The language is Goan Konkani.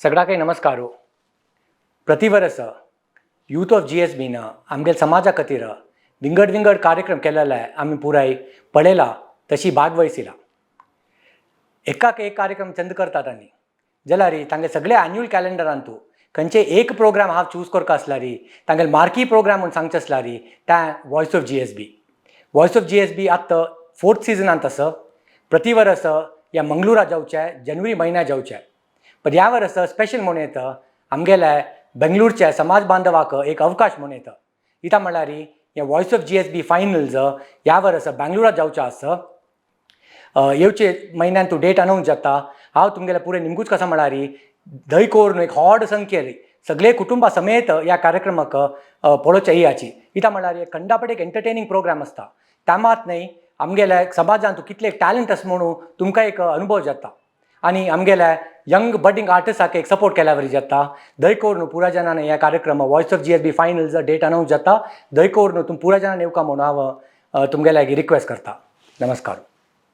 सगळ्याकय नमस्कार. प्रतिवर्स यूथ ऑफ जीएसबीन आमगे समाजा खातीर विंगड विंगड कार्यक्रम केलेले आमी पुराय पळयला, तशी भागवयसिला. एकाक एक कार्यक्रम चंद करतात आनी जाल्यार तांगे सगळे एन्युअल कॅलेंडरांतू खंयचे एक प्रोग्राम हांव चूज करता आसल्यार, तांगेले मार्की प्रोग्राम म्हूण सांगचे आसल्यार, त्या voice of GSB. Voice of GSB आत्तां फोर्थ सिजनांत आसा. प्रति वर्स ह्या मंगळुरा जावचें, जनवरी म्हयन्या जावचें, पण ह्या वर्स स्पेशल म्हणून येता, आमगेल्या बेंगलोरच्या समाज बांधवाक एक अवकाश म्हणून येता. इता म्हणल्यार हे वॉयस ऑफ जीएसबी फायनल्स ह्या वर्स बेंगलोरात जावचें आसा. येवचे म्हयन्यान तूं डेट अनावन्स जाता. हांव तुमगेले पुरे निमगूच कसा म्हळ्यार दय करून एक व्हड संख्येन सगळे कुटुंबा समेत ह्या कार्यक्रमाक पळोवच्या येयाची. इता म्हणल्यार एक खंडापट एक एंटरटेनिंग प्रोग्राम आसता. त्या मात न्हय, आमगेल्या समाजांत कितले टॅलंट आसा म्हणून तुमकां एक अनुभव जाता आनी आमगेल्या यंग बडिंग आर्टिस्टाक एक सपोर्ट केल्या वरी जाता. दय करून पुरा जणांनी ह्या कार्यक्रम voice of GSB finals date announce जाता, दय करून तुम पुरा जणांनी येवका म्हणून हांव तुमगेल्या रिक्वेस्ट करता. नमस्कार.